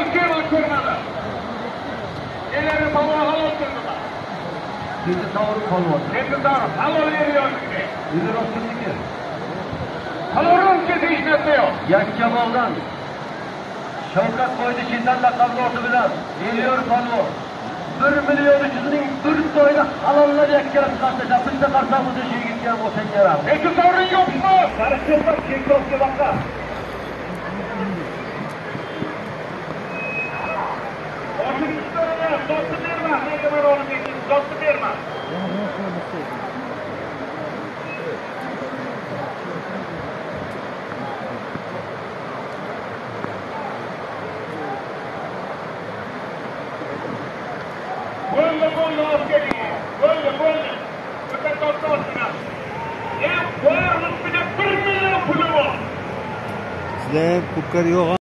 O'zga ko'rmadi. Elari polvon halol qildi. Endi sovrin polvon. Endi sovrin halol Elyorniki. Elyor kimniki? Halolronki hech narsa yo'q. Yakkamoldan Shavkat qo'ydi Shetan laqabli oti bilan Elyor polvon. 1 milyon 300 ming bir to'yda halollar yakkalab qarshilashadi. Bitta qarsam o'zi shu yigitga ham o'sanga rahmat. Endi sovrin yo'qmi? Qarshi cheklovga baqa. Zotni berma. Bo'ldi, bo'ldi, olib keling. Bo'ldi, bo'ldi. Bitta tortib olsin. Ya, bor ustida 1 million puli bor. Sizlar ko'pkari yo'q.